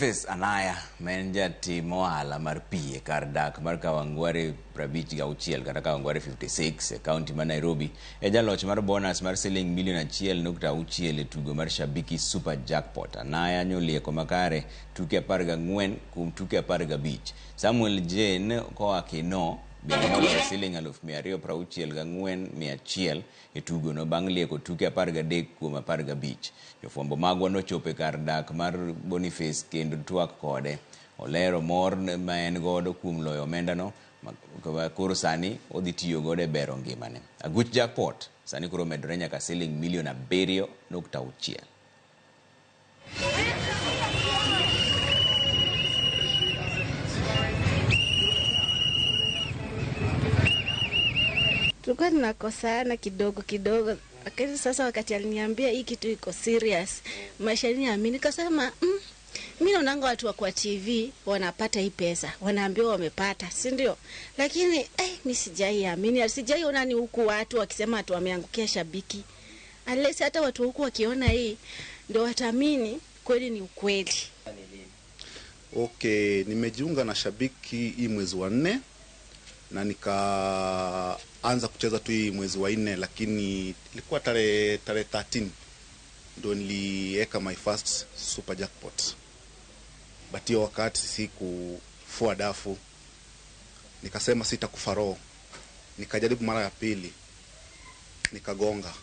Boniface Anaya ma en jatim ohala mar pi e kar dak mar Kawangware 56 kata Kawangware 56 e kaunti ma Nairobi e jaloch mar bonus mar siling milion 1.6 e tugo mar Shabiki Super Jackpot. Anaya nyolieko makare tuke 14 kuom tuke 15. Samuel Jane koa Kinoo bende noloyo siling 264,100 e tugono bang' lieko tuke 13 kuom 15. Jofwambo magwa nochopo e kar dak mar Boniface kendo twak kode. Olero mor ma en godo kuom loyo omendano koro sani odhi tiyo godo e bero ngimane. Aguch jackpot sani koro omedore nyaka siling milion 7.6. Tulikuwa tunakosana kidogo kidogo, lakini sasa wakati aliniambia hii kitu iko serious, maisha niamini, nikasema mimi naonanga watu wa kwa TV wanapata hii pesa, wanaambiwa wamepata, si ndio? Lakini mimi sijaiamini, sijaiona ni huku watu wakisema watu wameangukia Shabiki. Unless hata watu huku wakiona hii ndio wataamini kweli ni ukweli. Okay, nimejiunga na Shabiki hii mwezi wa 4 na nikaanza kucheza tu hii mwezi wa 4, lakini ilikuwa tarehe 13 ndio niliweka my first super jackpot. But hiyo wakati sikufua dafu, nikasema sitakufa roho. Nikajaribu mara ya pili, nikagonga.